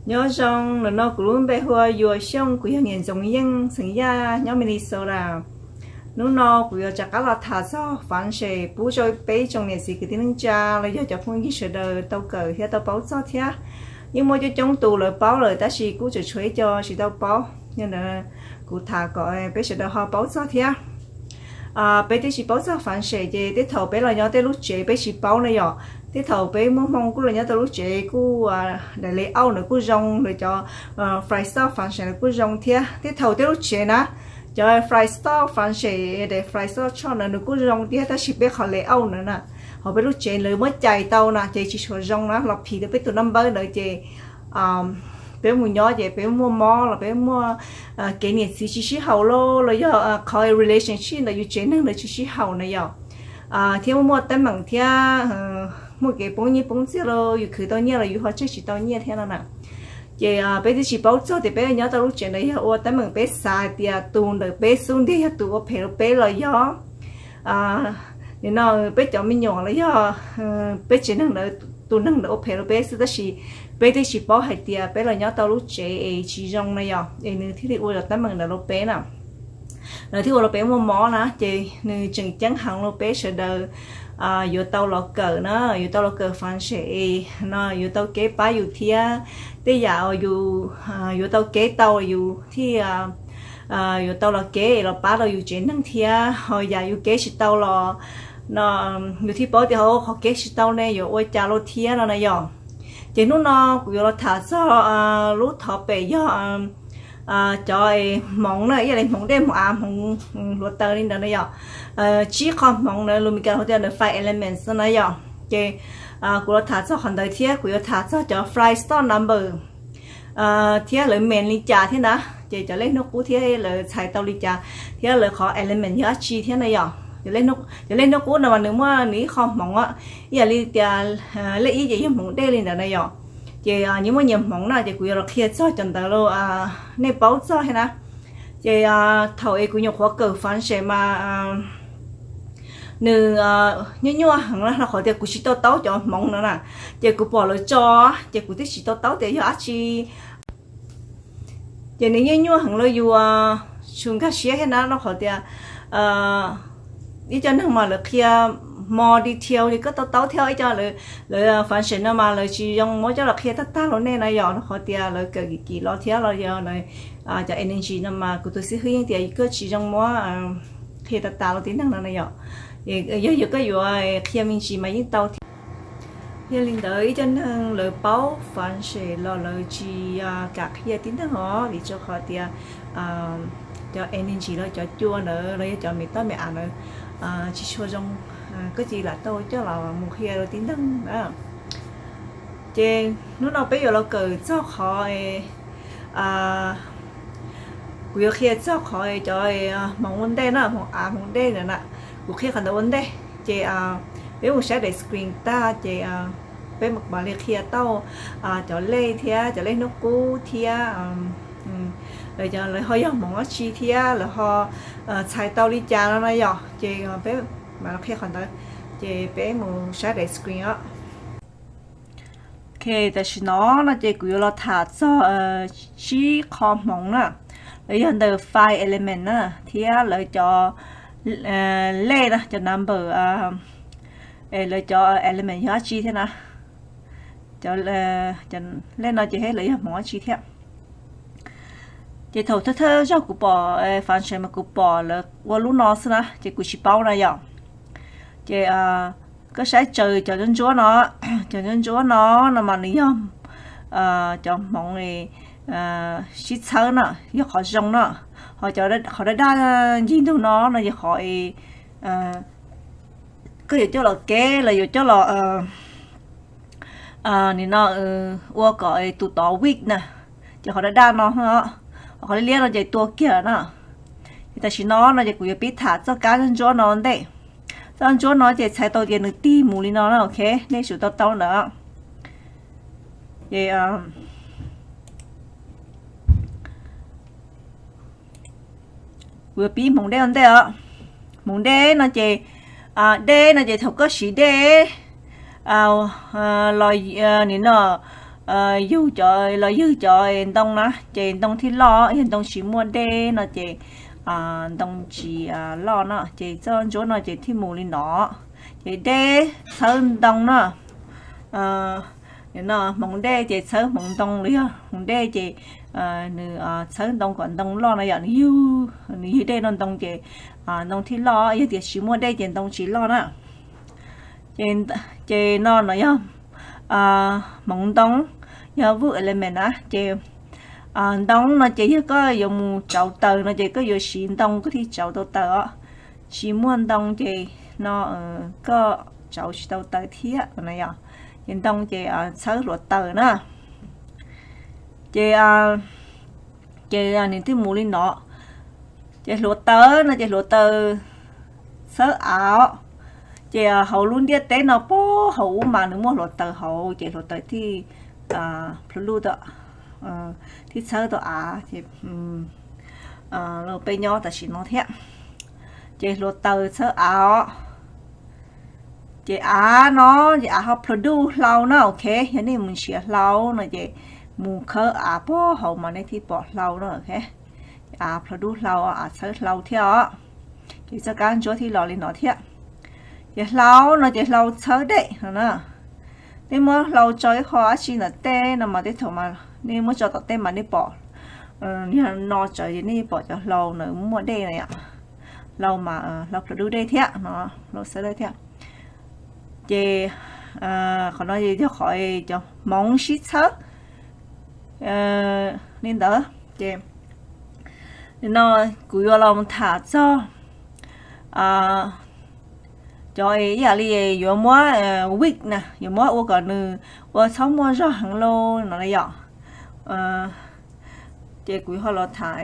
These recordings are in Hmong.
Nyob zoo, ntawm no kuv lub npe hu ua Yuam Xyooj, kuv yog niam Ntxoov Yeej xeem Yaj nyob Minnesota. Hnub no kuv yuav rov qab los tham txog fun shem pub rau peb tsoom niam txiv kwv tij neej tsa los yog cov phooj ywg sawv daws tau kawm thiab tau paub txog thiab. Yeej muaj coob coob tus lawv paub lawm tab sis kuj tseem tshuav ib co tsis tau paub, yog ntawd kuv tham kom peb sawv daws ho paub txog thiab. Peb twb tsis paub txog fun shem ces tej thaum peb los nyob tej lub tsev peb tsis paub na yom. Tej thaum peb muaj hmoo kuj los nyob tej lub tsev kuj daim layout ntawd kuj zoo, lawv cov Flystock fun shem ntawd kuj zoo thiab. Tej thaum tej lub tsev na, cov Flystock fun shem, daim Flystock choj ntawd nws kuj zoo thiab tab sis peb qhov layout ntawd na, hauv peb lub tsev lawv muab cais tau na ces tsis tshua zoo na, los phim rau peb tus number ntawd ces peb mus nyob ces peb muaj mob los peb muaj kev niam txiv tsis sib haum los los yog qhov relationship ntawm yus tsev neeg ntawd tsis sib haum na yom. Thiab muaj muaj teeb meem thiab muaj kev poob nyiaj poob txiaj los yus khwv tau nyiaj los yus ho tseg tsis tau nyiaj thiab no na. Ces peb twb tsis paub txog tias peb nyob tau lub tsev ntawd yog ua teeb meem peb xav hais tias tus ntawm peb xub ntiag yog tus ua phem rau peb los yog nim no peb cov me nyuam los yog peb tsev neeg ntawd tus neeg ntawd ua phem rau peb xwb tab sis peb twb tsis paub hais tias peb los nyob tau lub tsev es tsis zoo na yom, es nws thiaj li ua cov teeb meem ntawd rau peb na. Lawv thiaj ua rau peb muaj mob na ces nws tseem ceeb heev rau peb sawv daws yuav tau los kawm na, yuav tau los kawm fun shem no yuav tau kev pab yus thiab. Tej yam uas yus yuav tau kev tau yus thiaj yuav tau los kev los pab rau yus tsev neeg thiab, ho yam yus kev tsis tau los no yus thiaj paub tias ho qhov kev tsis tau ne yuav ua cas los thiab no na yom. Ces hnub no kuv yuav los tham txog lub thov pem yog cov hmoov na, ib yam li hmoov dej, hmoov av, hmoov hluav taws li ntawd na yom. Tsib qho hmoov ntawd lus Meskas hu tias the five elements na yom. Ces kuv los tham txog qhov ntawd thiab kuv yuav tham txog cov Flystock number thiab lawv mean li cas thiab na, ces cov lej hnub qub thiab lawv txhais tau li cas thiab lawv qhov element yog dab tsi thiab na yom. Cov lej hnub qub no mas nws muaj nws ib qho hmoov, ib yam li tias lej ib ces yog hmoov dej li ntawd na yom. Ces nyias muaj nyias hmoov na ces kuv yuav los qhia txog cov ntawd los nej paub txog thiab na. Ces thaum es kuv nyuam qhuav kawm fun shem mas nws nyuaj nyuaj heev na, rau qhov tias kuv tsis to taub cov hmoov no na. Ces kuv pom lawv tso ces kuv twb tsis to taub tias yog dab tsi. Ces nws nyuaj nyuaj heev rau yus tsum nkag siab thiab na, rau qhov tias ib co neeg mas lawv qhia more detail li koj to taub thiab, ib co lawv fun shem no mas lawv tsis zoo muab coj los qhia tag tag rau nej na yom, rau qhov tias lawv kawm kim kim los thiab los yog cov energy no mas kuv tus xib hwb yeej tias koj tsis zoo muab qhia tas tas rau tib neeg no na yom. Yog yog koj yuav qhia me ntsis mas yeej tau thiab. Yog li ntawd ib co neeg lawv paub fun shem los lawv tsis kam qhia tib neeg os, vim rau qhov tias cov energy los cov cua ntawd los yog cov me toj me av ntawd tsis tshua zoo, koj cia li lam tau coj los mus qhia rau tib neeg na. Ces hnub no peb yuav los kawm txog qhov, kuv yuav qhia txog qhov cov hmoov ua ntej na, hmoov av hmoov dej ntawd na. Kuv qhia qhov ntawd ua ntej ces peb mus saib daim screen tag ces peb mam li qhia tau cov lej thiab cov lej hnub qub thiab lawv ho yog hmoov dab tsi thiab lawv ho txhais tau li cas no na yom. Ces peb mam qhia qhov ntawd, ces peb mus saib daim screen os. Ok, tam sim no no ces kuv yuav los tham txog tsib qho hmoov na, los yog the five element na, thiab lawv cov lej na, cov number, lawv cov element yog dab tsi thiab na. Cov lej no ces lawv yog hmoov dab tsi thiab. Ces thaum thawj thawj zaug kuv pom fun shem mas kuv pom lawv ua lub no xwb na, ces kuv tsis paub na yom. Ces koj saib tsaws cov ntsuab ntsuab no, cov ntsuab ntsuab no no mas nws yog cov hmoov sib txhawb na, yog qhov zoo na. Ho qhov daj daj ncig ntug no no yog qhov koj yuav coj los kev los yuav coj los nim no ua kom tus tod weak na. Ces qhov daj daj no, qhov liab liab no ces tua kiag na. Ces tam sim no no ces kuv yuav pib tham txoj kab ntsuab no ntej. Txoj ntsuab no ces txhais tau tias nws tig mus li no na, ok, nej tsum tau taub ntawd. Ces kuv yuav pib hmoov dej ua ntej os. Hmoov dej no ces, dej no ces thaum koj siv dej los nim no yug cov los yug cov ntoo na ces ntoo thiaj loj, yog ntoo tsis muaj dej no ces ntoo tsis loj no ces txoj ntsuab no ces thiaj mus li no. Ces dej txhawb ntoo no, no hmoov dej ces txhawb hmoov ntoo los yog hmoov dej ces nws txhawb ntoo kom ntoo loj no yom, nws yug dej no ntoo ces ntoo thiaj loj, yog tias tsis muaj dej ces ntoo tsis loj na. Ces no no yog hmoov ntoo, yog wood element na ces ntoo no ces yog koj yuav mus tsauv taws no ces koj yuav siv ntoo koj thiaj tsauv tau taws os. Tsis muaj ntoo ces no koj tsauv tsis tau taws thiab no yom. Ces ntoo ces txhawb hluav taws na. Ces ces nws thiaj mus li no. Ces hluav taws no ces hluav taws txhawb av os. Ces hauv lub ntiaj teb no puag hauv ub mas nws muaj hluav taws hauv ces hluav taws thiaj plhu luj tau, thiaj txhawb tau av ces peb nyob tam sim no thiab. Ces hluav taws txhawb av os. Ces av no ces av ho plhu duj hlau na, ok. Yog nej mus nrhiav hlau no ces mus khawb av puag hauv mas nej thiaj pom hlau na, ok. Av plhu duj hlau, av txhawb hlau thiab os. Ces txoj kab ntsuab thiaj los li no thiab. Ces hlau no ces hlau txhawb dej no na. Nej muab hlau tso ib qho dab tsi ntawm tej no mas tej thaum mas nej muab tso tom tej mas nej pom, yog no tsawv ces nej pom cov hlau na muaj dej na yom. Hlau mas hlau plhu duj dej thiab no, hlau txhawb dej thiab. Ces qhov no yog qhov cov hmoov sib txhawb li ntawd. Ces no kuv yuav los tham txog cov ib yam li yuav muab wig na, yuav muab ua kom nws ua txhob muaj zog heev lauj no na yom. Ces kuv ho los tham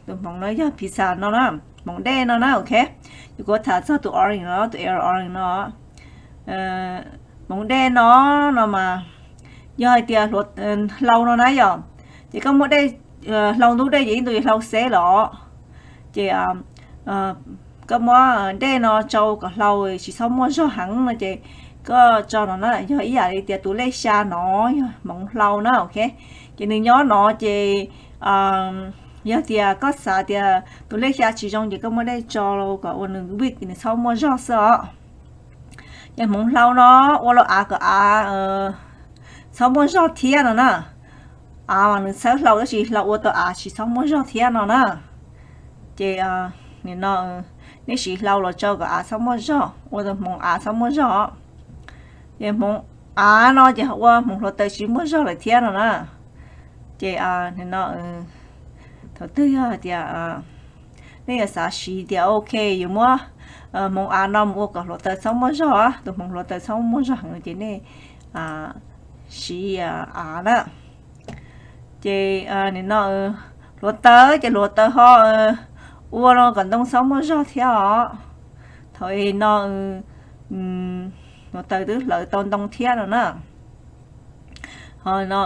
tus hmoov no yog pizza no na, hmoov dej no na, ok. Ces kuv tham txog tus orange no, tus air orange no. Hmoov dej no, no mas yog hais tias hlau no na yom, ces koj muab dej, hlau ntub dej ces ib ntus ces hlau xeb los. Ces koj muab dej no tsau kom hlau tsis txhob muaj zog heev no ces koj tso no na, yog ib yam li tias tus lej xya no yog hmoov hlau na, ok. Ces nws nyob no ces yog tias koj xav tias tus lej xya tsis zoo ces koj muab dej tso kom ua nws wig nws txhob muaj zog xwb os. Ces hmoov hlau no ua los av kom av txhob muaj zog thiab no na. Av mas nws txhawb hlau tab sis hlau ua tau av tsis txhob muaj zog thiab no na. Ces nim no nej siv hlau los tsau kom av txhob muaj zog, ua tau hmoov av txhob muaj zog. Ces hmoov av no ces ua hmoov hluav taws tsis muaj zog lawm thiab no na. Ces nim no thaum twg yog hais tias nej yuav xav siv tias ok yuav muab hmoov av no mus ua kom hluav taws txhob muaj zog, tus hmoov hluav taws txhob muaj zog heev ces nej siv av na. Ces nim no hluav taws ces hluav taws ho ua los kom ntoo txhob muaj zog thiab os. Thaum no hluav taws twb hlawv tau ntoo thiab no na. Ho no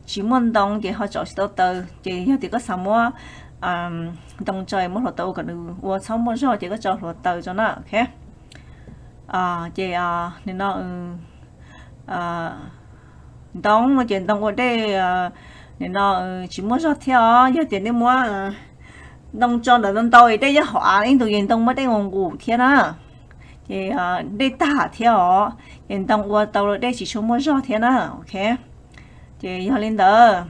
tsis muaj ntoo ces ho tsauv tsis tau taws, ces yog tias koj xav muab ntoo tso muab hluav taws ua kom nws ua txhob muaj zog ces koj tso hluav taws tso na, ok. Ces nim no ntoo no ces ntoo ua dej nim no tsis muaj zog thiab os. Yog tias nej muab ntoo tso ntawm ntau ntau dej nyob hauv av ib ntus ces ntoo muab dej ua nqus thiab na, ces dej tag thiab os, ces ntoo ua tau dej tsis tshua muaj zog thiab na, ok. Ces yog li ntawd,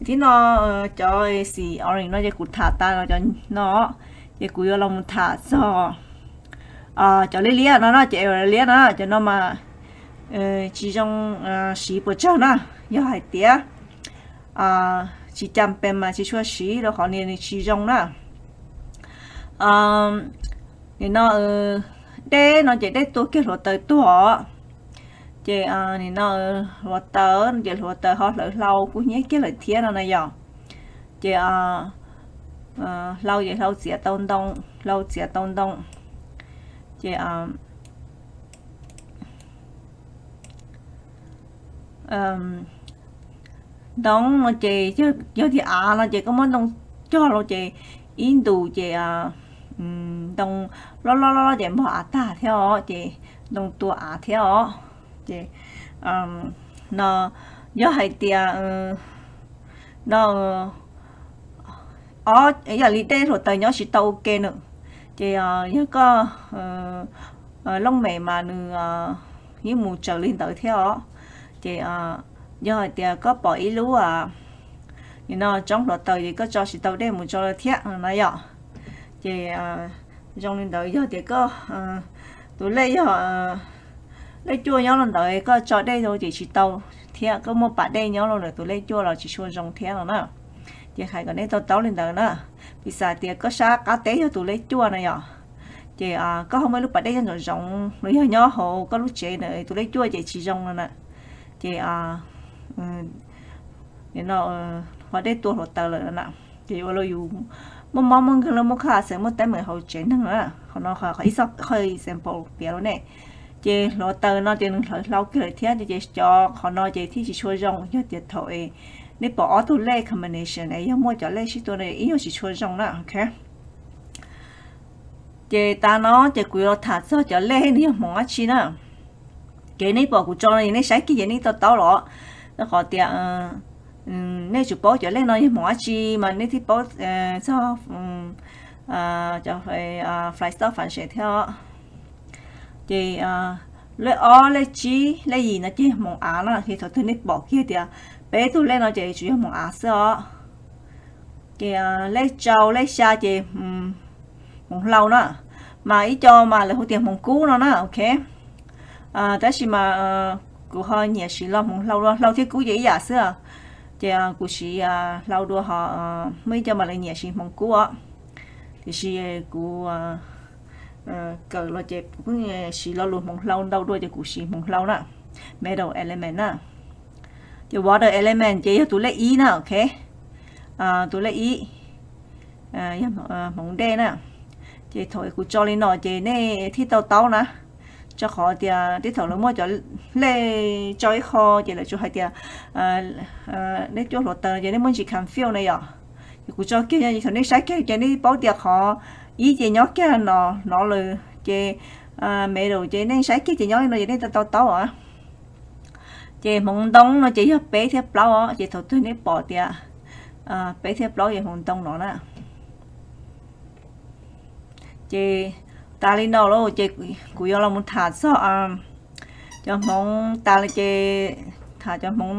thib no cov xim orange no ces kuv tham tas cov no, ces kuv yuav los mus tham txog cov liab liab no na, cov liab liab na, cov no mas tsis zoo siv puas tsawg na. Yog hais tias tsis cam pes mas tsis tshua siv rau qhov nws tsis zoo na. Nim no dej no ces dej tua kiag hluav taws tuag os. Ces nim no hluav taws no ces hluav taws ho hlawv hlau kub hnyiab kiag lawm thiab no na yom. Ces hlau ces hlau txiav tau ntoo, hlau txiav tau ntoo. Ces ntoo no ces yog tias av no ces koj muab ntoo cog los ces ib ntus ces ntoo loj loj loj ces npog av tag thiab os, ces ntoo tua av thiab os. Ces no yog hais tias no ob yam li dej hluav taws nyob tsis tau ua ke na, ces yog koj looj mem mas nws yeej mus tsaws li ntawd thiab os. Ces yog hais tias koj pom ib lub no tsoob hluav taws ces koj tso tsis tau dej mus tso thiab no na yom. Ces zoo li ntawd yog tias koj tus lej yog lej cuaj nyob rau ntawd koj tso dej rau ces tsis tau thiab, koj muaj pas dej nyob rau ntawm tus lej cuaj los tsis tshua zoo thiab no na. Ces hais kom nej to taub li ntawd na. Piv xam tias koj sab qab teb yog tus lej cuaj na yom, ces koj ho muaj ib lub pas dej nyob ntsoov zoov los yog nyob hauv koj lub tsev na, tus lej cuaj ces tsis zoo no na. Ces no pas dej tua hluav taws lawm na. Ces ua rau yus muaj mob muaj nkeeg, muaj khaub xeem, muaj teeb meem hauv tsev neeg na. Qhov no qhov ib qho example piav rau nej. Ces hluav taws no ces nws hlawv hlau kiag lawm thiab ces cov qhov no ces thiaj tsis tshua zoo. Yog tias thaum nej pom ob tug lej combination es yog muaj cov lej sib tua no ib yam tsis tshua zoo na, ok. Ces tas no ces kuv yuav los tham txog cov lej nws yog hmoov dab tsi na. Ces nej pom kuv tso no nej saib kiag ces nej to taub los, rau qhov tias nej tsum paub cov lej no yog hmoov dab tsi mas nej thiaj paub txog cov fly stock function thiab. Ces lej ob, lej tsib, lej yim no ces hmoov av na, ces thaum twg nej pom kiag tias peb tug lej no ces tsuas yog hmoov av xwb os. Ces lej rau, lej xya ces hmoov hlau na, mas ib co mas lawv hu tias hmoov kub no na, ok. Tab sis mas kuv ho nyiam siv los hmoov hlau dua, hlau thiab kub ces ib yam xwb. Ces kuv siv hlau dua ho muaj ib co mas lawv nyiam siv hmoov kub os. Tiam sis kuv kawm los ces kuv pheej siv lo lus hmoov hlau ntau dua ces kuv siv hmoov hlau na, metal element na. Ces water element ces yog tus lej ib na, ok. Tus lej ib yog hmoov dej na. Ces thaum kuv tso li no ces nej thiaj to taub na, rau qhov tias tej thaum lawv muaj cov lej tso ib qho ces lawv tsuas hais tias lej cuaj hluav taws ces nej muaj ntsis confuse na yom. Ces kuv tso kiag no ces thaum nej saib kiag ces nej paub tias qhov ib ces nyob kiag no, no lawm ces metal ces nej saib kiag ces nyob li no ces nej to taub os. Ces hmoov ntoo no ces yog peb thiab plaub os, ces thaum twg nej pom tias peb thiab plaub ces hmoov ntoo no na. Ces tas li no lawm ces kuv yuav los mus tham txog cov hmoov tas li ces, tham cov hmoov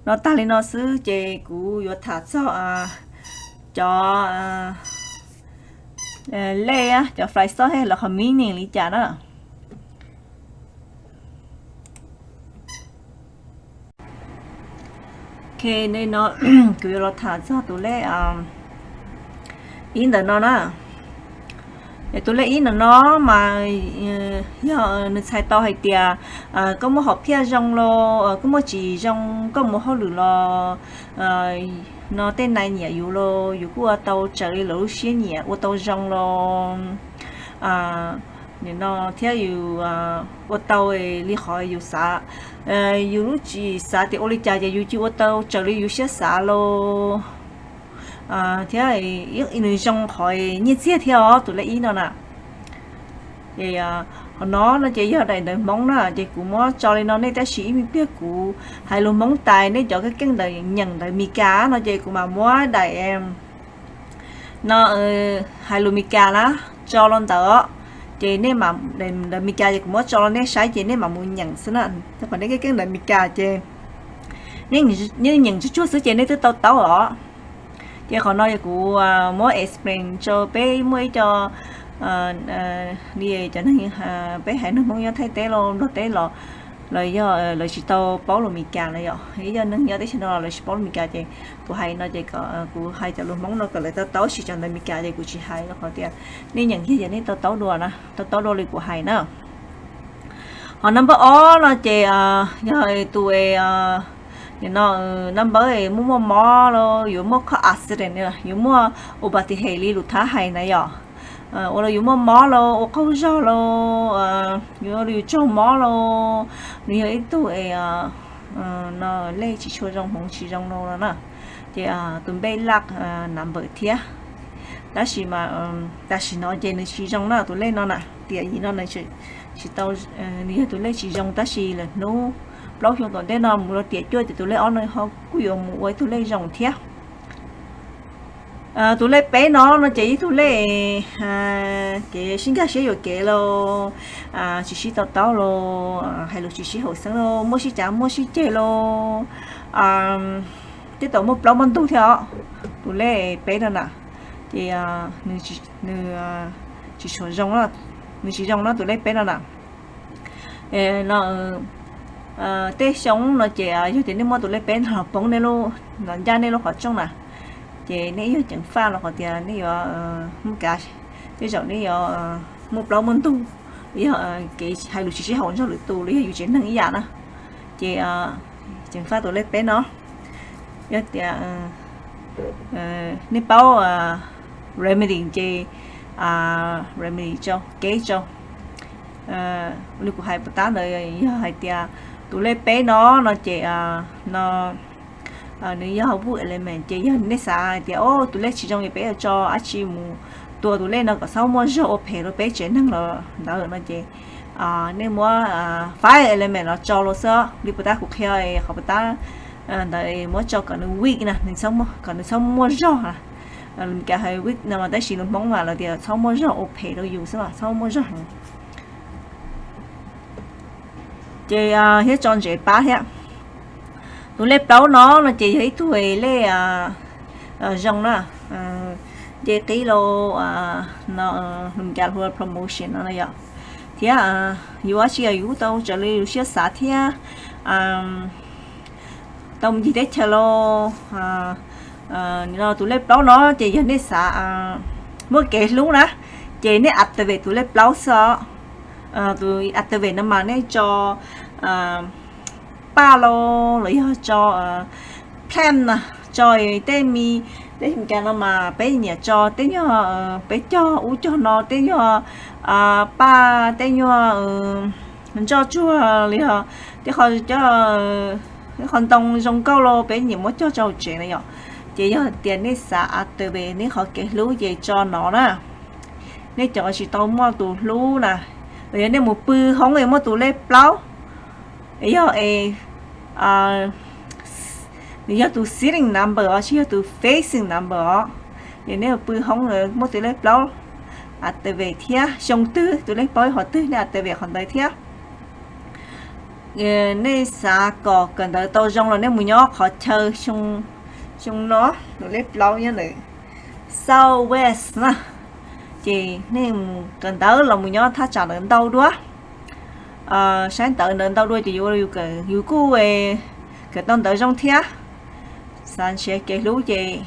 no tag li no xwb ces kuv yuav tham txog cov lej, cov fly stock los qhov meaning li cas na. Ok, no kuv yuav los tham txog tus lej ib ntawm no na. Es tus lej ib ntawm no mas yog nws txhais tau hais tias koj muaj hom phiaj zoo los koj muaj tsim zoo, koj mus hauj lwm los no tej nais nyiam yus los yus kuj ua tau raws li lawv lub siab nyiam, ua tau zoo los no thiab yus ua tau li qhov yus xav. Yus lub tsis xav tias ua li cas ces yus cia ua tau raws li yus siab xav los thiab nws zoo qhov nyiaj txiag thiab os, tus lej ib no na. Ces qhov no no ces yog daim ntawv Hmoob na, ces kuv muab tso li no nej tab sis ib me pliag kuv hais lus Hmoob tas nej cov keeb ntawv nyeem ntawv Mis Kas no ces kuv mam muab daim no hais lus Mis Kas na tso los ntawd, ces nej mam, ntawv Mis Kas ces kuv muab tso los nej saib ces nej mam mus nyeem xwb na. Rau qhov nej keeb ntawv Mis Kas ces nej nyeem tsuag tsuag xwb ces nej twb to taub os. Ces qhov no yog kuv muab explain rau peb muaj ib co li cov neeg, peb haiv neeg Hmoob nyob Thaib teb los Nplog teb los, los yog lawv tsis tau paub lus Mis Kas na yom, ib co neeg nyob teb chaws no los lawv tsis paub lus Mis Kas ces kuv hais no ces kuv hais cov lus Hmoob no kom lawv to taub sis cov ntawv Mis Kas ces kuv tsis hais rau qhov tias nej nyeem kiag ces nej to taub dua na, to taub dua li kuv hais na. Ho number ob no ces yog tus no, number muaj muaj mob los yuav muaj khob accident, yuav muaj ubatis hem li lus Thaib hais na yom, ua los yuav muaj mob los ua qaug zog los yuav, yus raug mob los, nws yog ib tug no lej tsis tshua zoo, hmoov tsis zoo no na. Ces tus npej laj number thiab, tab sis mas tam sim no ces nws tsis zoo na, tus lej no na, tiam yim no nws tsis tau, nws yog tus lej tsis zoo tab sis lwm hnub plaub xyoo tom ntej no mus rau tiam cuaj ces tus lej ob no ho kuj yuav mus ua ib tug lej zoo thiab. Tus lej peb no no ces ib tug lej kev sib nkag siab yuam kev los tsis sib to taub los hais lus tsis sib haum xeeb los muaj sib cav muaj sib ceg los tej tau muaj plaub muaj ntug thiab os. Tus lej peb no na, ces nws tsis tshua zoo, nws tsis zoo no tus lej peb no na. No tej xyoo no ces yog tias nej muaj tus lej peb no poob nej lub, no ncaj nej lub qhov rooj na, ces nej yog ceev faj los qhov tias nej yuav muaj kav, tej zaum nej yuav muaj plaub muaj ntug, yog kev hais lus tsis sib haum nrog lwm tus los yog yus tsev neeg ib yam na. Ces ceev faj tus lej peb no, yog tias nej paub remedy ces remedy rau kev rau li kuv hais puas tab ntawd yog hais tias tus lej peb no no ces no nws yog wood element ces yog nej xav hais tias o tus lej tsis zoo es peb yuav tso dab tsi mus tua tus lej no kom txhob muaj zog ua phem rau peb tsev neeg los ntawd no ces nej muab fire element los tso los xwb. Li puas tab kuv qhia qhov puas tab ntawd muab tso kom nws weak na, kom nws txhob muaj zog. Kav hais weak no mas tab sis lus Hmoob mas lawv tias txhob muaj zog ua phem rau yus xwb, txhob muaj zog heev. Ces thiab tso ntsev pab thiab. Tus lej plaub no no ces yog ib tug lej zoo na, nce qib los no, nws cas hu promotion no yom, thiab yus dab tsi yus tau raws li yus siab xav thiab tau mus ncig teb chaws los no. Tus lej plaub no ces yog nej xav muaj kev hlub na, ces nej activate tus lej plaub xwb os. Tus activate no mas nej tso paj los los yog tso plant na, tso tej me, tej cas no mas peb nyiam tso tej nyuag, peb cog ub cog no tej nyuag paj tej nyuag ntsoj tsuag los yog tej qho, tej qho ntoo zoo nkauj los peb nyiam muab cog rau tsev na yom. Ces yog tias nej xav activate nej qhov kev hlub ces tso no na. Nej cov tsis tau muaj tus hlub na, los yog nej mus pw hoob es muaj tus lej plaub, yog es nws yog tus serial number os, tsis yog tus facing number os. Ces nej mus pw hoob muaj tus lej plaub activate thiab, xyoo twg tus lej plaub ib qhov twg nej activate qhov ntawd thiab. Nej xav kom kawm ntawv tau zoo los nej mus nyob qhov chaw xyoo no, tus lej plaub nyob ntawm southwest na. Ces nej mus kawm ntawv los mus nyob thaj tsam ntawd ntau dua, saib ntawv ntawd ntau dua ces yus, yus kuj kawm tau ntawv zoo thiab. Xav nrhiav kev hlub ces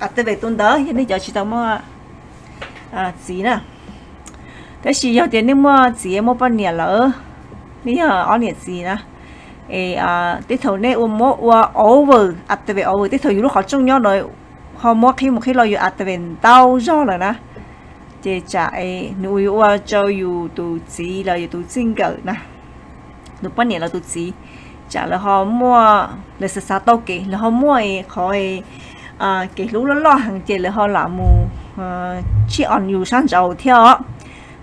activate tus ntawd yog nej cov tsis tau muaj txiv na. Tab sis yog tias nej muaj txiv muaj poj niam lawm, nej yog ob niam txiv na, es tej thaum nej ua muab ua over, activate over, tej thaum yus lub qhov rooj nyob no ho muab qhib mus qhib los yus activate ntau zog lawm na, ces tsam nws ua, yuav ua rau yus tus txiv los yus tus txij nkawm na, tus poj niam los tus txiv, tsam lawv ho muaj, lawv xav xav tau kev, lawv ho muaj qhov kev hlub loj loj heev ces lawv ho lam mus cheat on yus sab nraud thiab os.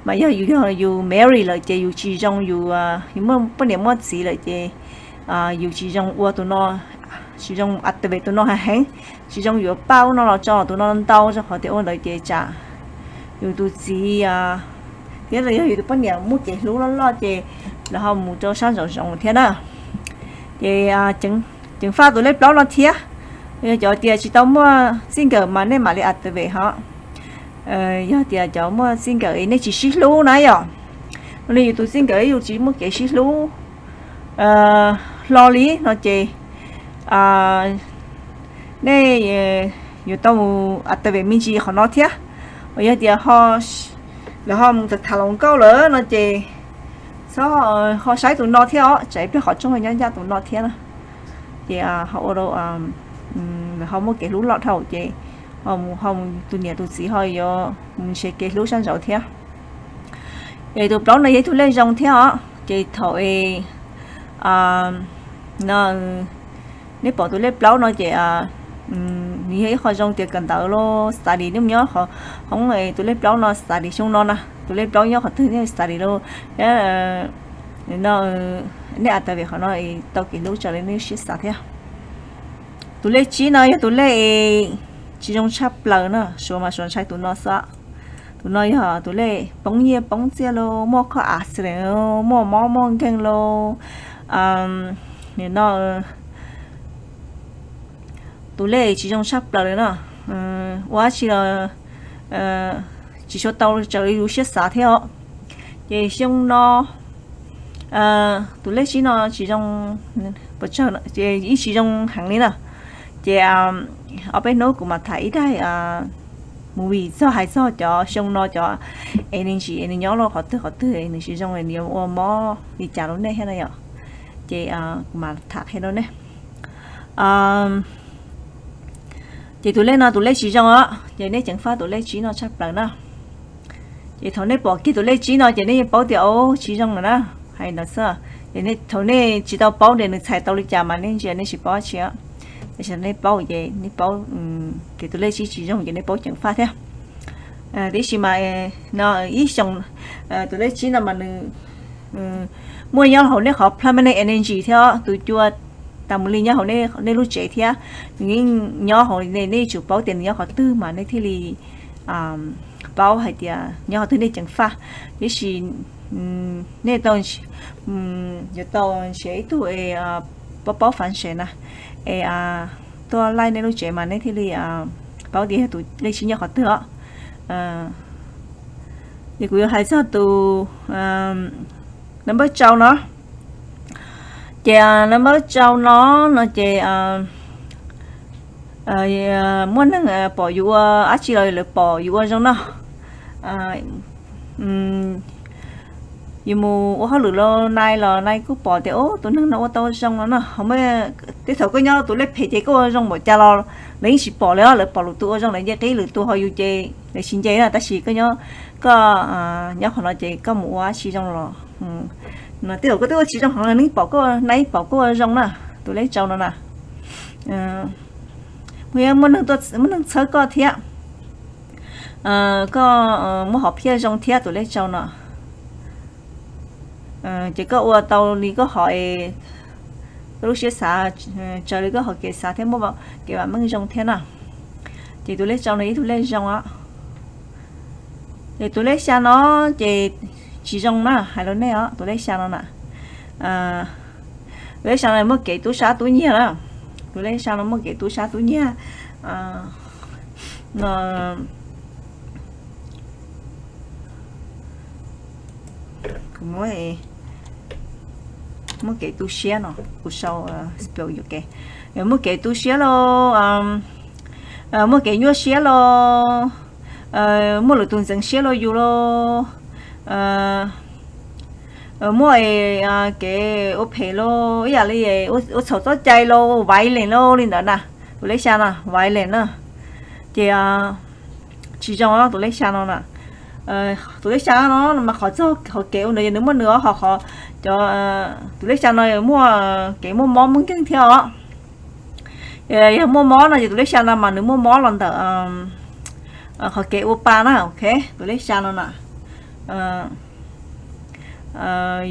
Mas yog yus, yog yus married lawm ces yus tsis zoo, yus, yus muaj poj niam muaj txiv lawm ces yus tsis zoo ua tus no, tsis zoo activate tus no heev heev, tsis zoo yuav paj ub no los tso tus no ntau rau qhov tias ua ntawd ces tsam yus tus txiv thiab los yog yus tus poj niam muaj kev hlub loj loj ces lawv ho mus rau sab nraum zoov thiab na. Ces ceev faj tus lej plaub no thiab. Yog cov tias tsis tau muaj txij nkawm mas nej mam li activate hos. Yog tias cov muaj txij nkawm nej tsis sib hlub na yom, li yus tus txij nkawm yus tsis muaj kev sib hlub hlo li no ces nej yuav tau mus activate me ntsis qhov no thiab. Yog tias lawv ho mus tham hluas nkauj lawm no ces txhob ho saib tus no thiab os, tsam ib pliag qhov rooj nyob ncaj tus no thiab na. Ces ho ua rau lawv ho muaj kev hlub loj dhau ces ho mus, ho mus tus niam tus txiv ho yuav mus nrhiav kev hlub sab nraud thiab. Es tus plaub no yog ib tug lej zoo thiab os, ces thaum no nej pom tus lej plaub no ces nws yog ib qho zoo tias kawm ntawv los study, nej mus nyob qhov hoob tus lej plaub no study xyoo no na, tus lej plaub nyob qhov twg nej study los no nej a tas vim qhov no tau kev hlub raws li nej lub siab xav thiab. Tus lej tsib no yog tus lej tsis zoo tshaj plaws na, suav mas suav ntshai tus no xwb. Tus no yog tus lej poob nyiaj poob txiaj lauj, muaj khob accident, muaj mob muaj nkeeg lauj, nim no tus lej tsis zoo tshaj plaws li na. Ua dab tsi los tsis tshua tau raws li yus siab xav thiab os. Ces xyoo no tus lej tsib no tsis zoo, pes tsawg ces yeej tsis zoo heev li na. Ces ob peb hnub kuv mam tham ib daim movie txog hais txog cov xyoo no cov energy es nws nyob rau qhov twg qhov twg nws tsis zoo es nws yuav ua mob li cas rau nej thiab na yom. Ces kuv mam tham qhia rau nej. Ces tus lej no tus lej tsis zoo os, ces nej ceev faj tus lej tsib no tshaj plaws na. Ces thaum nej pom kiag tus lej tsib no ces nej yeej paub tias ub tsis zoo lawm na, hais ntawd xwb. Ces thaum nej tsis tau paub tias nws txhais tau li cas mas nej ntsia nej tsis paub dab tsi. Tiam sis nej paub ces nej paub tias tus lej tsib tsis zoo ces nej paub ceev faj thiab. Tiam sis mas no ib xyoos tus lej tsib no mas nws muaj nyob hauv nej qhov permanent energy thiab tus cua tas mus li nyob hauv nej lub tsev thiab. Nws yeej nyob hauv, nej yuav tsum paub tias nws nyob qhov twg mas nej thiaj li paub hais tias nyob qhov twg nej ceev faj. Tiam sis nej yuav tau nrhiav ib tug es paub paub faiv sev na, es tuaj laij nej lub tsev mas nej thiaj li paub tias yog tus lej tsib nyob qhov twg os. Ces kuv yuav hais txog tus number rau no. Ces number rau no no ces muaj neeg pom yus ua dab tsi los lawv pom yus ua zoo no. Yus mus ua hauj lwm los nai los nai kuj pom tias ub tus neeg no ua tau zoo no no. Tej thaum koj nyob tus lej phem ces koj ua zoo npaum cas los lawv yeej tsis pom li os, lawv pom lwm tus ua zoo lawv nce qib lwm tus ho yus ces lawv tsis nce na. Tab sis koj nyob, koj nyob qhov no ces koj mus ua dab tsi zoo los no tej zaum koj twb ua tsis zoo heev los neeg pom koj, nai pom koj ua zoo na. Tus lej rau no na, muaj neeg txhawb koj thiab, koj muaj hom phiaj zoo thiab tus lej rau no. Ces koj ua tau li koj hom es koj lub siab xav, raws li koj hom kev xav thiab muaj kev vam meej zoo thiab na. Ces tus lej rau no ib tug lej zoo os. Ces tus lej xya no ces tsis zoo na, hais rau nej os, tus lej xya no na, tus lej xya no muaj kev tub sab tub nyiag na. Tus lej xya no muaj kev tub sab tub nyiag no. Kuv muaj kev tu siab no, kuv sau spell yuam kev. Muaj kev tu siab los, muaj kev nyuaj siab los, muaj lwm tus ntxeev siab los yus los, muaj kev ua phem los ib yam li ua txhaum txoj cai los violent los li ntawd na. Tus lej xya no violent na. Ces tsis zoo tus lej xya no na. Tus lej xya no mas qhov txog qhov kev ua ntawd yog nws muaj nws ob qhov, cov, tus lej xya no muaj kev muaj mob muaj nkeeg thiab os. Yog muaj mob no ces tus lej xya no mas nws muaj mob los ntawm qhov kev ua pa na, ok. Tus lej xya no na,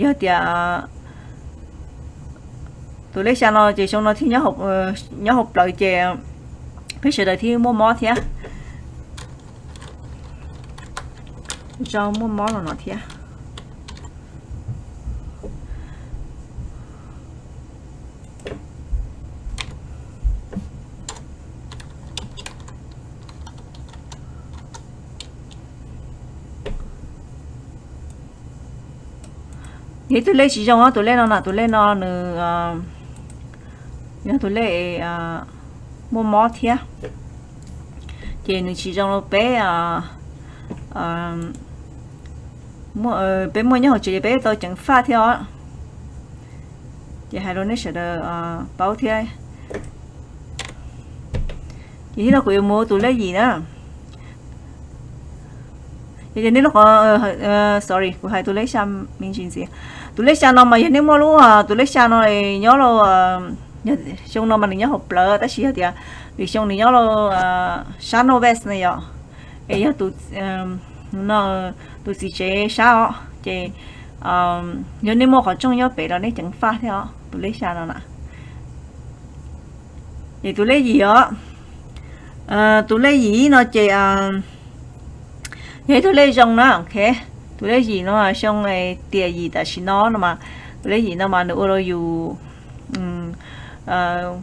yog tias tus lej xya no ces xyoo no thiaj nyob hauv plawv ces peb sawv daws thiaj muaj mob thiab. Zoo muaj mob los no thiab. Yog ib tug lej tsis zoo, tus lej no na, tus lej no nws yog tus lej muaj mob thiab, ces nws tsis zoo rau peb, peb muaj nyob hauv tsev ces peb tau ceev faj thiab os. Ces hais rau nej sawv daws paub thiab. Ces thiab no kuv yuav mus tus lej yim na. Ces nej lub qhov, sorry, kuv hais tus lej xya me ntsis ntxiv. Tus lej xya no mas yog nej muaj lub, tus lej xya no nyob rau, xyoo no mas nws nyob hauv plawv tab sis yog tias lwm xyoo nws nyob rau sab northwest na yom, es yog tus, no, tus txiv tsev sab os, ces Yog nej muaj qhov rooj nyob pem los nej ceev faj thiab os, tus lej xya no na. Ces tus lej yim os, tus lej yim no ces yog ib tug lej zoo na, ok. Tus lej yim no xyoo tiam yim tam sim no no mas, tus lej yim no mas nws ua rau yus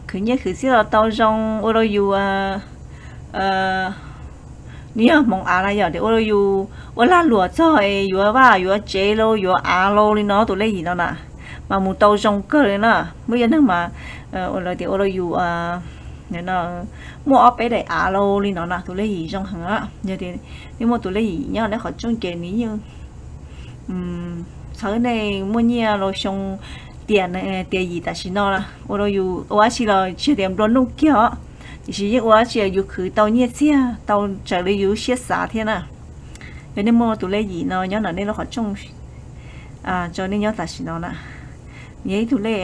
khwv nyiaj khwv txiaj los tau zoo, ua rau yus, nws yog hmoov av na yom, ces ua rau yus ua lag luam txog es yuav vaj yuav tsev los yuav av los li no tus lej yim no na, mas mus tau zoo kawg li na. Muaj ib co neeg mas ua lawv tias ua rau yus muaj ob peb daim av los li no na, tus lej yim zoo heev na. Yog tias nej muaj tus lej yim nyob nej qhov rooj ces nws yeej txhawb nej muaj nyiaj rau xyoo tiam, tiam yim tam sim no na, ua rau yus ua dab tsi los tsis yog tias nplua nuj kiag os, tiam sis yeej ua dab tsi yus khwv tau nyiaj txiag tau raws li yus siab xav thiab na. Yog nej muaj tus lej yim no nyob ntawm nej lub qhov rooj, tso nej nyob tam sim no na, nws yog ib tug lej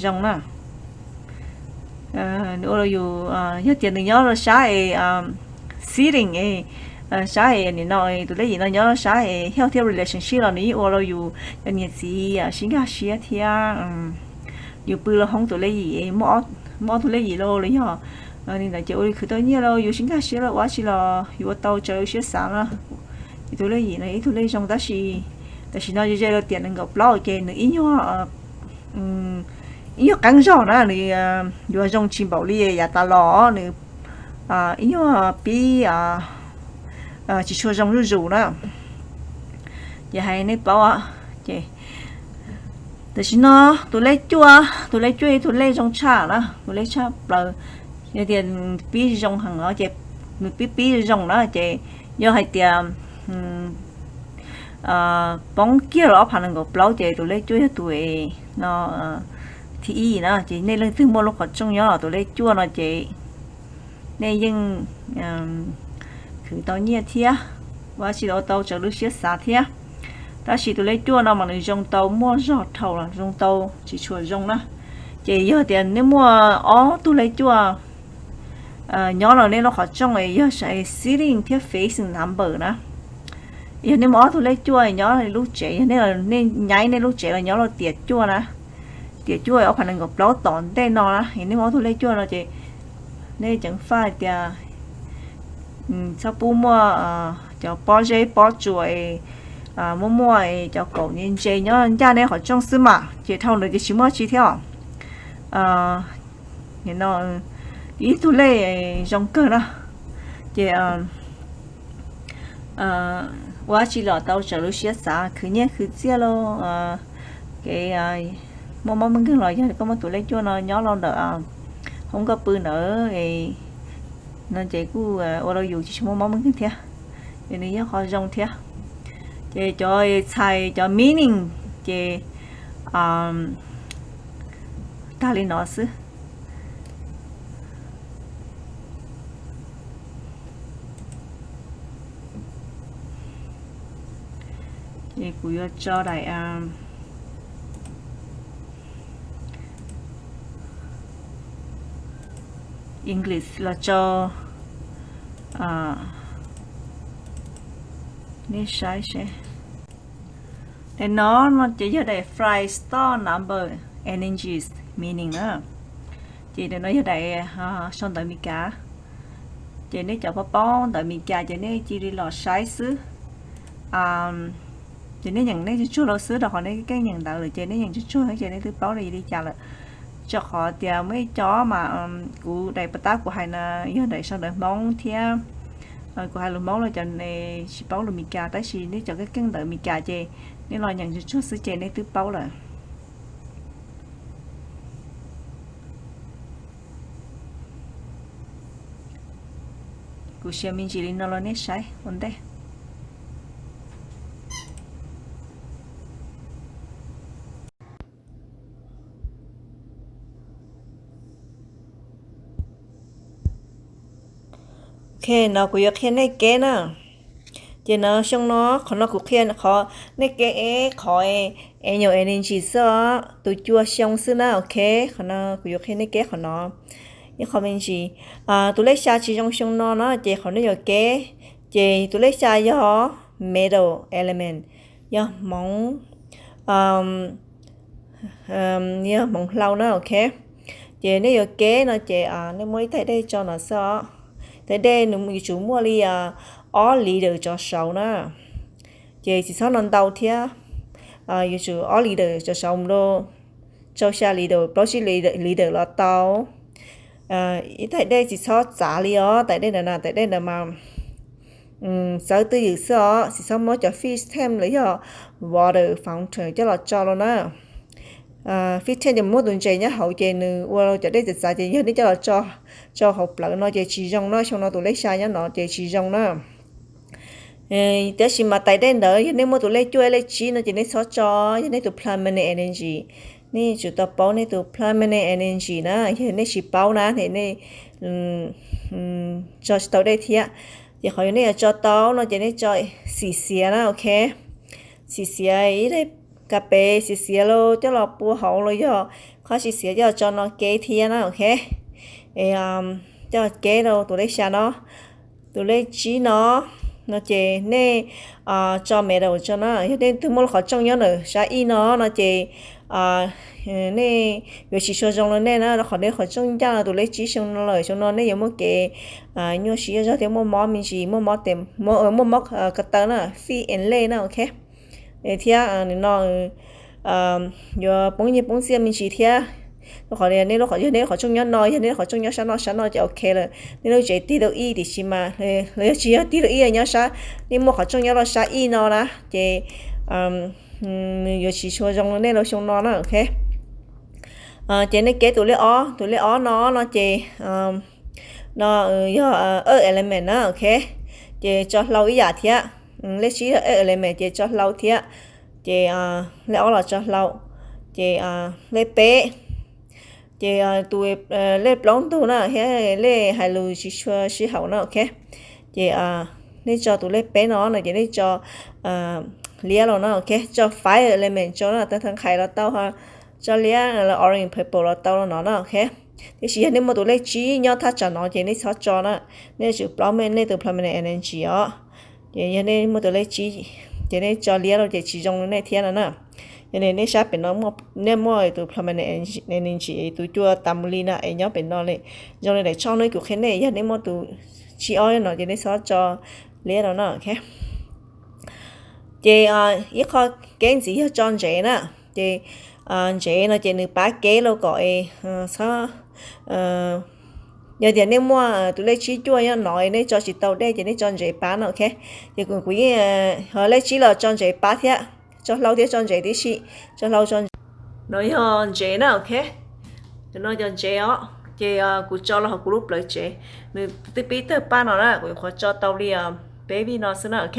zoo na. Nws ua rau yus, yog tias nws nyob rau sab es seeding es sab es nim no tus lej yim no nyob sab es healthy relationship los nws yeej ua rau yus cov niam txiv sib nkag siab thiab yus pw los hoob tus lej yim, muaj ob tug lej yim los los yog li ntawd ces ua li khwv tau nyiaj los yus sib nkag siab los ua dab tsi los yus ua tau raws siab xav na. Ces tus lej yim no ib tug lej zoo tab sis tam sim no ze ze rau tiam nees nkaum plaub ces nws ib nyuag, ib nyuag qeeb zog na, nws yuav zoo tsis npaum li yav tas los, nws ib nyuag pib tsis tshua zoo zuj zus na. Ces hais nej paub, ces tam sim no tus lej cuaj, tus lej cuaj ib tug lej zoo tshaj na, tus lej tshaj plaws, yog tias pib zoo heev no ces nws pib pib zoo na, ces yog hais tias poob kiag los ob phav nees nkaum plaub ces tus lej cuaj yog tus no thib ib na. Ces nej leej twg muaj lub qhov rooj nyob los tus lej cuaj no ces nej yeej khwv tau nyiaj thiab, ua dab tsi los ua tau raws lub siab xav thiab. Tab sis tus lej cuaj no mas nws zoo tau muaj zog dhau los zoo tau tsis tshua zoo na. Ces yog tias nej muaj ob tug lej cuaj nyob los nej lub qhov rooj yog seeding thiab facing number na, yog nej muaj ob tug lej cuaj nyob lub tsev, yog nej nyaib nej lub tsev los nyob rau tiam cuaj na, tiam cuaj ob phav nees nkaum plaub tom ntej no na, nej muaj ob tug lej cuaj no ces nej ceev faj tias txhob pub muaj cov pob zeb pob tsuas, muaj muaj cov kaum ntse nyob ncaj nej qhov rooj xwb mas, ces dhau ntawd ces tsis muaj tsi thiab os. Ib tug lej zoo kawg na, ces ua dab tsi los tau raws lub siab xav, khwv nyiaj khwv txiaj los kev muaj mob muaj nkeeg los yog koj muaj tus lej cuaj no nyob rau ntawm hoob koj pw ntawd no ces kuj ua rau yus tsis muaj mob muaj nkeeg thiab, ces nws yog qhov zoo thiab. Ces cov txhais cov meaning ces tag li no xwb. Ces kuv yuav tso daim English los tso nej saib seb. Daim no no ces yog daim five star number energies meaning na. Ces daim no yog daim sau ntawv Meskas. Ces nej cov paub paub ntawv Meskas ces nej cia li los saib xwb. Ces nej nyeem nej tsuag tsuag lawm xwb, rau qhov nej keej nyeem ntawv lawm ces nej nyeem tsuag tsuag ces nej twb paub li li cas lawm. Rau qhov tias muaj ib co mas kuv daim pov tab kuv hais no yog daim sau ntawv Hmoob thiab kuv hais lus Hmoob los cov tsis paub lus Meskas, tab sis nej cov keej keej ntawv Meskas ces nej los nyeem tsuag tsuag xwb ces nej twb paub lawm. Kuv siav me ntsis li no los nej saib ua ntej. Ok, no kuv yuav qhia nej kev na. Ces no xyoo no, qhov no kuv qhia qhov nej kev es qhov annual energy xwb os, tus cua xyoo xwb na, ok. Qhov no kuv yuav qhia nej kev qhov no ib qho me ntsis. Tus lej xya tsis zoo xyoo no na, ces qhov nej yuav kev, ces tus lej xya yog metal element. yog hmoov, yog hmoov hlau na, ok. Ces nej yuav keb no ces nej muab ib tais dej tso no xwb os. Tais dej nws yuav tsum muaj li ob li daws tsov saud na. Ces tsis txhob no ntau thiab, yuav tsum ob li daws tsov saud mus rau rau xya li daws, plaub tsib li daws los tau. Ib tais dej tsis txhob txav li os, tais dej ntawd na, tais dej ntawd mas txawv twj ywm xwb os, tsis txhob muab cov fish tank los yog water fountain coj los tso los na. Fish tank ces muab tus ntses nyob hauv ces nws ua cov dej txav txav ces yog nej coj los tso hauv plawv no ces tsis zoo na, xyoo no tus lej xya nyob no ces tsis zoo na. Tab sis mas tais dej ntawd yog nej muaj tus lej cuaj lej tsib no ces nej txhob tso, yog nej tus permanent energy. Nej yuav tsum tau paub nej tus permanent energy na, yog nej tsis paub na es nej tso tsis tau dej thiab. Ces qhov uas nej yuav tso tau no ces nej tso xim xiav na, ok. Xim xiav ib daim kas pes xim xiav los coj los pua hauv los yog qhov xim xiav coj los tso no keb thiab na, ok. Es coj keb rau tus lej xya no. Tus lej tsib no, no ces nej tso metal tso na. Yog nej twg muaj lub qhov rooj nyob ntawm sab ib no no ces nej yuav tsis tshua zoo rau nej na, rau qhov nej qhov rooj ncaj no tus lej tsib xyoo no lawm, xyoo no nej yuav muaj kev nyuaj siab zog thiab muaj mob me ntsis, muaj mob tes, muaj mob ko taw na, feet and leg na, ok. Thiab nim no yuav poob nyiaj poob txiaj me ntsis thiab. Rau qhov nej lub qhov, yog nej lub qhov rooj nyob no, yog nej lub qhov rooj nyob sab no sab no ces ok lawm, nej lub tsev tig tau ib, tiam sis mas los yog tsis yog tig tau ib, nyob sab, nej muaj qhov rooj nyob rau sab ib no na ces nws yuav tsis tshua zoo rau nej lub xyoo no na, ok. Ces nej keb tus lej ob, tus lej ob no no ces no yog earth element na, ok. Ces tso hlau ib yam thiab. Lej tsib yog earth element ces tso hlau thiab. Ces lej ob los tso hlau. Ces lej peb, ces tus lej plaub ntug na thiab lej hais lus tsis tshua sib haum na, ok. Ces nej tso tus lej peb no no ces nej tso liab los no, ok, tso fire element tso na, tag thaj nqhais los tau, tso liab los orange purple los tau los no na, ok. Tiam sis yog nej muaj tus lej tsib nyob thaj tsam no ces nej txhob tso na, nej yuav tsum paub nej tus permanent energy os. Ces yog nej muaj tus lej tsib ces nej tso liab los ces tsis zoo rau nej thiab no na. Yog nej sab pem no nej muaj tus permanent energy, tus cuaj tas mus li na es nyob pem no li, zoo li daim tshooj no kuv qhia nej, yog nej muaj tus tsib ob no ces nej txhob tso liab los no, ok. Ces ib qho keb ntxiv yog tso ntsev na. Ces ntsev no ces nws pab keb los kom es txhob, yog tias nej muaj tus lej tsib cuaj nyob no es nej tso tsis tau dej ces nej tso ntsev pab no, ok. Ces kuv yeej, ho lej tsib los tso ntsev pab thiab, tso hlau thiab tso ntsev tib si, tso hlau tso ntsev. No yog ntsev na, ok. Cov no cov ntsev os, ces kuv tso los hauv kuv lub plawv tsev. Nws twb pib tawg paj no na, kuv nyuam qhuav tso tau li peb vij no xwb na, ok.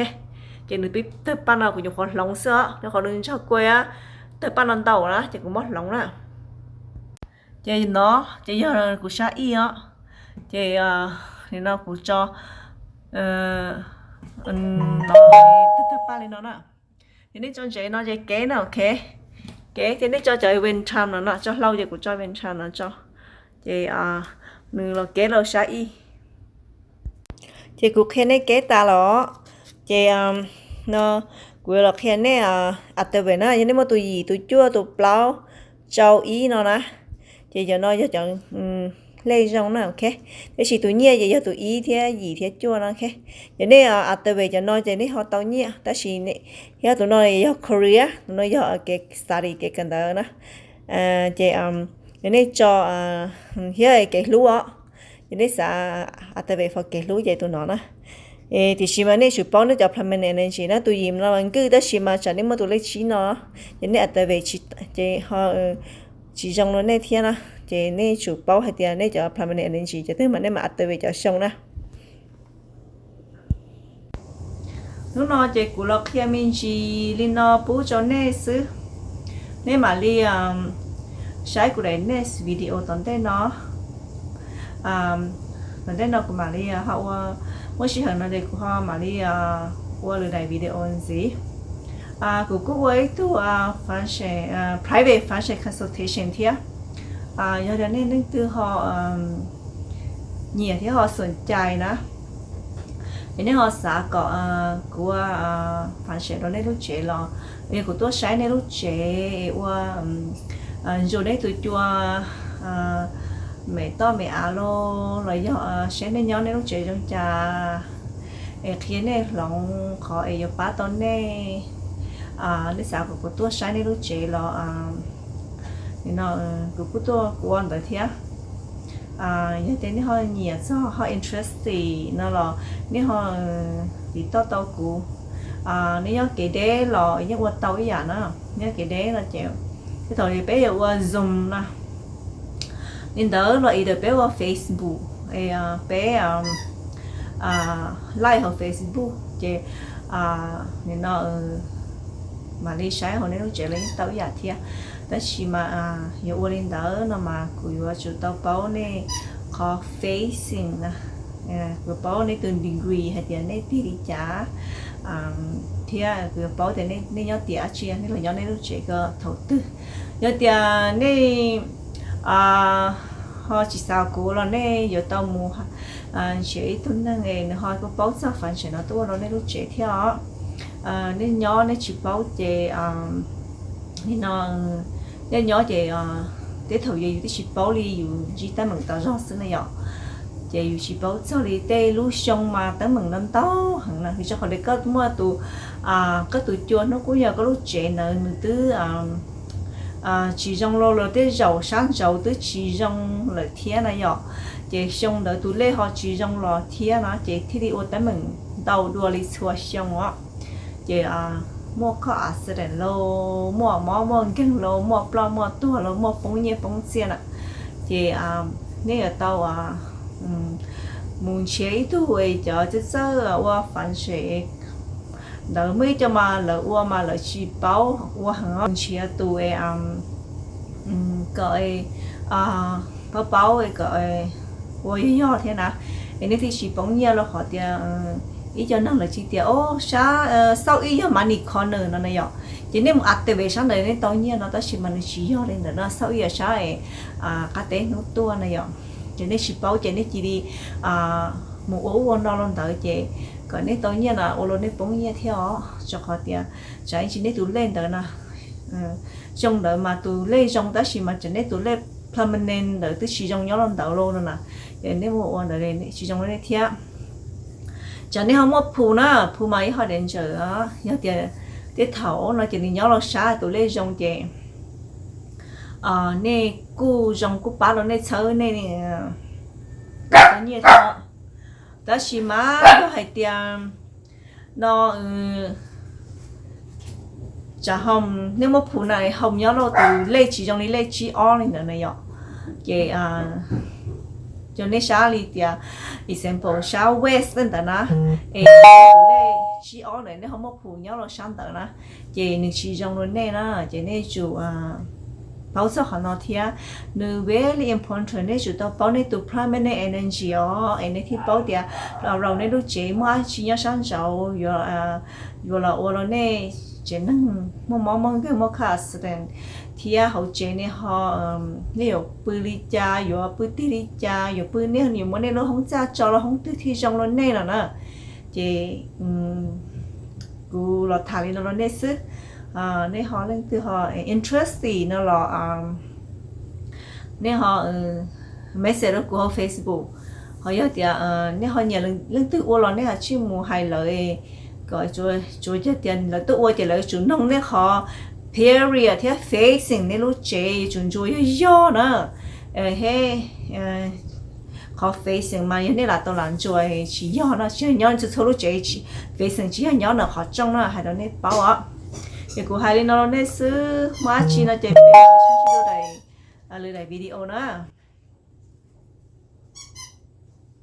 Ces nws pib tawg paj no kuv nyuam qhuav hloov xwb os, rau qhov nws ntsog kua, tawg paj no ntau na ces kuv muab hloov na. Ces no ces yog kuv sab ib os, ces nim no kuv tso, no, tawg paj li no na. Ces nej tso ntsev no ces keb na, ok. Keb ces nej tso cov ventrum no no, tso hlau ces kuv tso ventrum no tso. Ces nws los keb rau sab ib. Ces kuv qhia nej keb tas los, ces no kuv yuav los qhia nej activate na, yog nej muaj tus yim, tus cuaj, tus plaub, rau ib no na, ces cov no yog cov lej zoo na, ok. Tiam sis tus nyiaj ces yog tus ib thiab yim thiab cuaj no, ok. Ces nej activate cov no ces nej ho tau nyiaj, tab sis thiab tus no yog career, tus no yog kev study, kev kawm ntawv na. Ces yog nej tso thiab kev hlub os, ces nej xav activate for kev hlub ces tus no na. Tiam sis mas nej tsum paub nej cov permanent energy na, tus yim no mas nkwj tab sis mas tsam nej muaj tus lej tsib no, ces nej activate ces ho tsis zoo rau nej thiab na. Ces nej tsum paub hais tias nej cov permanent energy cov twg mas nej mam activate cov xyoo na. Hnub no ces kuv los qhia me ntsis li no pub rau nej xwb. Nej mam li saib kuv daim next video tom ntej no. Tom ntej no kuv mam li ho ua, muaj sij hawm no ces kuv ho mam li ua lwm daim video ntxiv. Kuv kuj ua ib tug private fashion consultation thiab. Yog tias nej leej twg ho nyiam thiab ho xom cai na, Es nej ho xav kom kuv ua fan sem rau nej lub tsev los yog kuv tuaj saib nej lub tsev es ua ntsuas nej tus cua me toj me av los los yog saib nej nyob nej lub tsev zoo cas es qhia nej hloov qhov es yuav pab tau nej, nej xav kom kuv tuaj saib nej lub tsev los no kuv kuj tuaj kuv ua ntawd thiab. Yog tias nej ho nyiam txog ho interesting no los nej ho tiv toj tau kuv. Nej nyob kev deb los yeej ua tau ib yam na. Nyob kev deb no ces tej thaum peb yuav ua Zoom na, li ntawd los either peb ua Facebook, peb live hauv Facebook ces no mam li saib hauv nej lub tsev los yeej tau ib yam thiab. Tab sis mas yog ua li ntawd no mas kuv yuav tsum tau paub nej qhov facing na, kuv paub nej tus degree hais tias nej tig li cas thiab kuv yuav paub tias nej nyob tias dab tsi, nej los nyob nej lub tsev ko thaum twg. Yog tias nej ho tsis xav kuv los nej yuav tau mus nrhiav ib tug neeg es nws ho paub txog fan sem no tuaj ua rau nej lub tsev thiab os. Nej nyob nej tsis paub ces li no, nej nyob ces tej thaum yog yus twb tsis paub li, yus ntsib teeb meem tas zog xwb na yom, ces yus tsis paub txog li. Tej lub xyoo mas teeb meem no ntau heev na, vim rau qhov li koj muaj tus, koj tus cua hnub qub yog koj lub tsev ntawd nws twb tsis zoo los tej zaum sab nraud twb tsis zoo lawm thiab na yom. Ces xyoo ntawd tus lej ho tsis zoo los thiab no ces thiaj li ua teeb meem ntau dua li txhua xyoo os. Ces muaj khob accident los muaj mob muaj nkeeg los muaj ploj muaj tuag los muaj poob nyiaj poob txiaj na. Ces nej yuav tau mus nrhiav ib tug es cov txawj txawj ua fan sem ntawd, muaj ib co mas lawv ua mas lawv tsis paub ua heev, nrhiav tus kom paub paub kom ua yog yog thiab na. Es nej thiaj tsis poob nyiaj los qhov tias ib co neeg lawv tsis tias o sab xauj ib yog money corner no na yom, ces nej mus activate sab ntawd nej tau nyiaj no, tab sis mas nws tsis yog li ntawd no, xauj ib yog sab qab teb hnub tuaj na yom. Ces nej tsis paub ces nej cia li mus ua ub ua no los ntawd ces kom nej tau nyiaj na ua los nej poob nyiaj thiab os, rau qhov tias tsam ib ntsis nej tus lej ntawd na zoo ntawd mas tus lej zoo tab sis mas tsam nej tus lej permanent ntawd twb tsis zoo nyob los ntawd los no na, ces nej mus ua ntawd tsis zoo li nej thiab. Tsam nej ho muaj phu na, phu mas ib qho danger os, yog tias tej thaum no ces nws nyob los sab tus lej zoo ces nej kuj zoo kuj pab rau nej txhawb nej tau nyiaj thiab. Tab sis mas yog hais tias no tsam ho nej muaj phu na, ho nyob rau tus lej tsis zoo li lej tsib ob li ntawd na yom, ces cov nej sab li tias example sab west ntawd na, es tus lej tsib ob ntawd nej ho muaj phu nyob rau sab ntawd na, ces nws tsis zoo rau nej na, ces nej tsum paub txog qhov no thiab. Nws very important, nej tsum tau paub nej tus primary energy os, es nej thiaj paub tias around nej lub tsev muaj dab tsi nyob sab nraud yuav los ua rau nej tsev neeg muaj mob muaj nkeeg muaj car accident, thiab hauv tsev nej ho, nej yuav pw li cas, yuav pw tig li cas, yuav pw nej yuav muab nej lub hoob txaj tso rau hoob twg thiaj zoo rau nej no na. Ces kuv los tham li no rau nej xwb. Nej ho leej twg ho interested no los nej ho message rau kuv hauv Facebook, ho yog tias nej ho nyiam leej twg ua los nej ho tsij mus hais lawv kom tsuas yog tias lawv tuaj ua ces lawv tsum noog nej qhov period thiab facing nej lub tsev, yuav tsum ntsuas yog yog na. Qhov facing mas yog nej lam tau lam ntsuas tsis yog no, tsis yog nyob txhua txhua lub tsev, facing tsis yog nyob ntawm qhov rooj no, hais rau nej paub os. Ces kuv hais li no rau nej xwb, muaj dab tsi no ces peb mam sib ntsib dua lwm daim video na.